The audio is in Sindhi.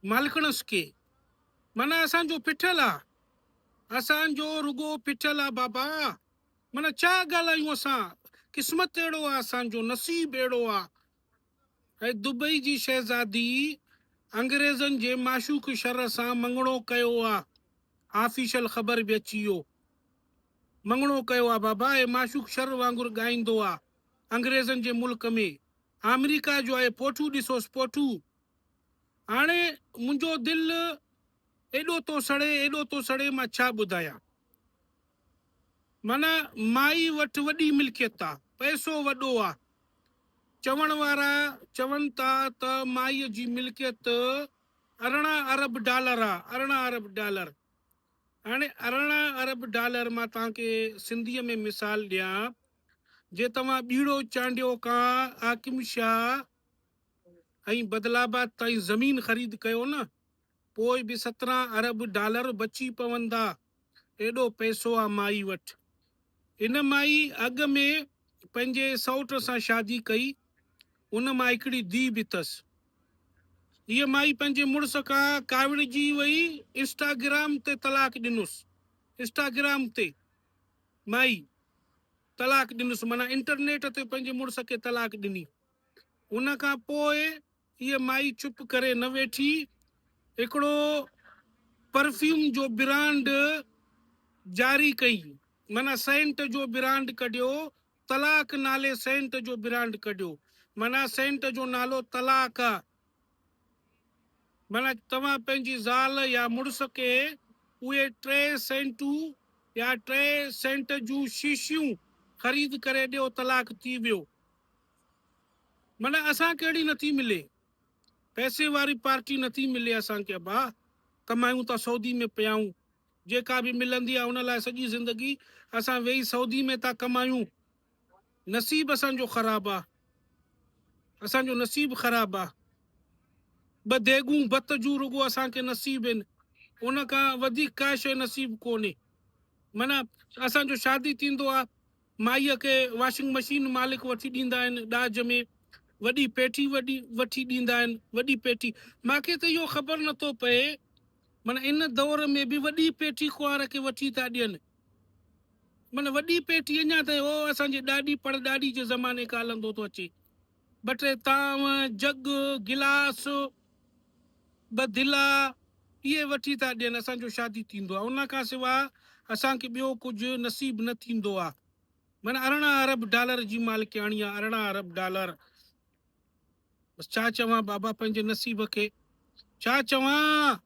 مالڪڻس کي. معنيٰ اسان جو ڦٺل آ. اسان جو رڳو ڦٺل آ بابا. معنيٰ ڇا ڳالهايون اسان. قسمت اهڙو آ اسان جو، نصيب اهڙو آ. ۽ دبئي جي شهزادي انگريزن جي معشوق شھر سان مڱڻو ڪيو آ. آفيشل خبر به اچي ويو. مڱڻو ڪيو آ بابا. اهي معشوق شھر وانگر ڳائيندو آ انگريزن جي ملڪ ۾. آمريڪا جو آهي پوٺو ڏسوس پوٺو. هاڻي منهنجو دل ايڏو ٿو سڙي، ايڏو ٿو سڙي مان ڇا ٻڌايان. معنيٰ مائي وٽ وڏي ملڪيت آ، پئسو وڏو آ. چوڻ وارا چون ٿا ته مائيء جي ملڪيت 18 ارب ڊالر آ، 18 ارب ڊالر. هاڻي 18 ارب ڊالر مان توهان کي سنڌيء ۾ مثال ڏيان، جي توهان ٻيڙو چانڊيو کان حاڪم شاهه ۽ بدلآباد تائين زمين خريد ڪيو نه پوء به 17 ارب ڊالر بچي پوندا ايڏو پئسو آ مائي وٽ. ان مائي اڳ ۾ پنهنجي سئوٽ سان شادي ڪئي ان مان هڪڙي ڌيء به ٿس. هيء مائي پنهنجي مڙس کان ڪاوڙجي وئي انسٽاگرام تي طلاق ڏنس انسٽاگرام تي مائي طلاق ڏنس معنيٰ انٽرنيٽ تي پنهنجي مڙس کي طلاق ڏني. ان کان پوء هيء مائي چپ ڪري نه ويٺي، هڪڙو پرفيوم جو برانڊ جاري ڪئي، معنيٰ سينٽ جو برانڊ ڪڍيو، طلاق نالي سينٽ جو برانڊ ڪڍيو، معنيٰ سينٽ جو نالو طلاق آ، معنيٰ توهان پنهنجي زال يا مڙس کي اهي ٽي سينٽون يا ٽي سينٽ جون شيشيون خريد ڪري ڏيو، طلاق ٿي ويو. معنيٰ اسان کي اهڙي نٿي ملي. پئسي واري پارٽي نٿي ملي اسان کي ابا. ڪمايون ٿا سعودي ۾ پيائون. جيڪا به ملندي آ ان لاء سڄي زندگي اسان ويهي سعودي ۾ ٿا ڪمايون. نصيب اسان جو خراب آ. اسان جو نصيب خراب آ. ٻه ديڳون بت جون رڳو اسان کي نصيب آهن. ان کان وڌيڪ ڪا شيء نصيب ڪونهي. معنيٰ اسان جو شادي ٿيندو آ. مائيء کي واشنگ مشين مالڪ وٺي ڏيندا آهن ڏاج ۾، وڏي پيٺي وڏي وٺي ڏيندا آهن، وڏي پيٺي. مان کي ته اهو خبر نه ٿو پئي معنيٰ ان دور ۾ به وڏي پيٺي ڪنوار کي وٺي ٿا ڏين. معنيٰ وڏي پيٺي اڃا تائين اهو اسان جي ڏاڏي پڙ ڏاڏي جي زماني کان هلندو ٿو اچي. ٻه ٽي طعام، جڳ، گلاس، ٻه دلا اهي وٺي ٿا ڏين اسان جو شادي ٿيندو آهي ان کان سواء اسان کي ٻيو ڪجهه نصيب نه ٿيندو آهي معنيٰ 18 ارب ڊالر جي مالڪياڻي آهي 18 ارب ڊالر بس ڇا چوان بابا پنهنجي نصيب کي ڇا چوان.